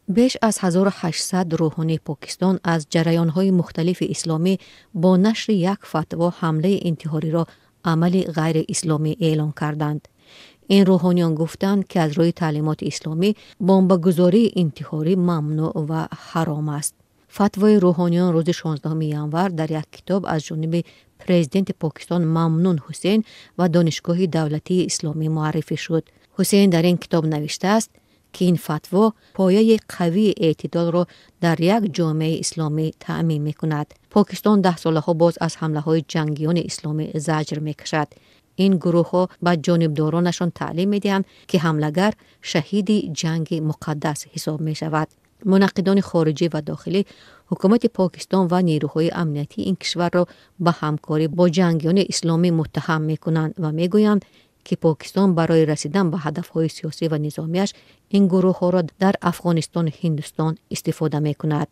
Беш аз 1800 рӯҳонии Покистон аз ҷараёнҳои мухталифи исломӣ бо нашри як фатво ҳамлаи интиҳориро амали ғайриисломӣ эълон карданд. Ин рӯҳониён гуфтанд, ки аз рӯи таълимоти исломӣ бомбагузории интиҳорӣ мамнӯъ ва ҳаром аст. Фатвои рӯҳониён рӯзи 16 январ дар як китоб аз ҷониби президенти Покистон Мамнун Ҳусейн ва Донишгоҳи давлатии исломӣ муаррифӣ шуд. Ҳусейн дар ин китоб навиштааст, ки ин фатво пояи қавии эътидолро дар як ҷомеаи исломӣ таъмин мекунад. Покистон даҳсолаҳо боз аз ҳамлаҳои ҷангиёни исломӣ заҷр мекашад. Ин гурӯҳҳо ба ҷонибдоронашон таълим медиҳанд, ки ҳамлагар шаҳиди ҷанги муқаддас ҳисоб мешавад. Мунаққидони хориҷӣ ва дохилӣ ҳукумати Покистон ва нерӯҳои амниятии ин кишварро ба ҳамкорӣ бо ҷангиёни исломӣ муттаҳам мекунанд ва мегӯянд, ки Покистон барои расидан ба ҳадафҳои сиёсӣ ва низомиаш ин гурӯҳҳоро дар Афғонистону Ҳиндустон истифода мекунад.